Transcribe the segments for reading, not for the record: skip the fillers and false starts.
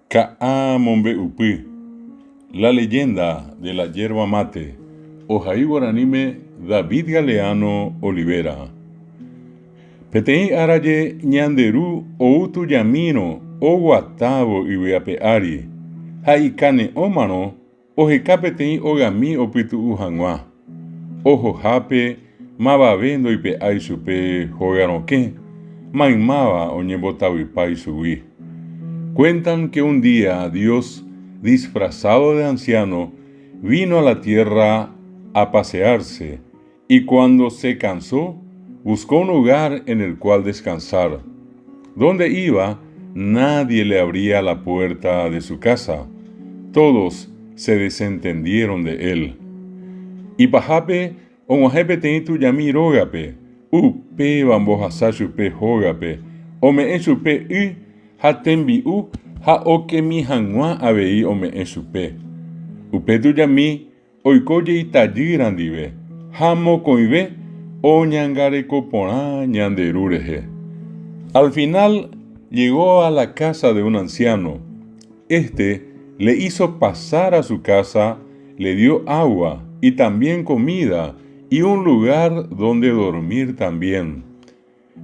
Ka'a mombe'upy, La leyenda de la yerba mate, ohai guaraníme David Galeano Olivera. Peteĩ áraje ñande Ru ou tujamírõ oguatávo yvy ape ári, ha ikane'õmarõ oheka peteĩ ogami opytu'u hag̃ua. Ohohápe mavave ndoipe'ái chupe hóga rokẽ, maymáva oñembotavypa ichugui. Cuentan que un día Dios, disfrazado de anciano, vino a la tierra a pasearse y cuando se cansó, buscó un lugar en el cual descansar. Donde iba, nadie le abría la puerta de su casa. Todos se desentendieron de él. Ipahápe og̃uahẽ peteĩ tujami rógape, upéva ombohasa chupe hógape, ome'ẽ chupe y ha tembi'u ha okemi hag̃ua avei ome'ẽ chupe. Upe tujami Oiko jeitajýra ndive ha mokõive oñangareko porã ñande Ru rehe. Al final llegó a la casa de un anciano. Este le hizo pasar a su casa, le dio agua y también comida y un lugar donde dormir también.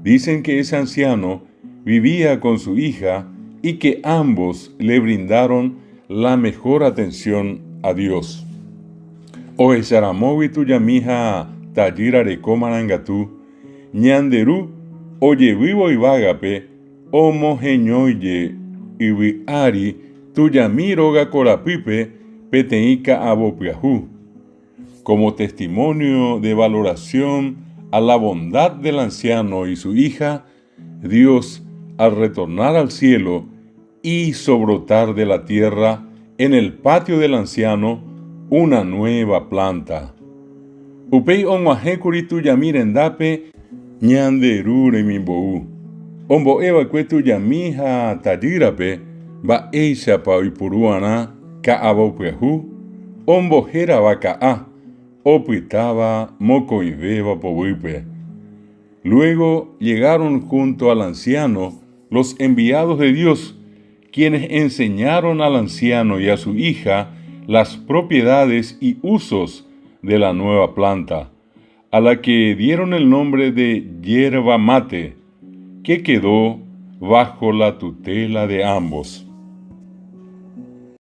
Dicen que ese anciano vivía con su hija y que ambos le brindaron la mejor atención a Dios. Ohecharamógui tujami ha tajýra reko marangatu, ñande Ru ojevývo yvágape omoheñóije yvy ári tujami róga korapýpe peteĩ ka'avo pyahu. Como testimonio de valoración a la bondad del anciano y su hija, Dios, al retornar al cielo, hizo brotar de la tierra en el patio del anciano una nueva planta. Upéi og̃uahẽkuri tujami rendápe Ñande Ru remimbou, ombo'eva'ekue tujami ha tajýrape mba'éichapa oipuru'arã ka'avo pyahu, ombohérava ka'a, opytáva mokõivéva poguýpe. Luego llegaron junto al anciano los enviados de Dios, quienes enseñaron al anciano y a su hija las propiedades y usos de la nueva planta, a la que dieron el nombre de yerba mate, que quedó bajo la tutela de ambos.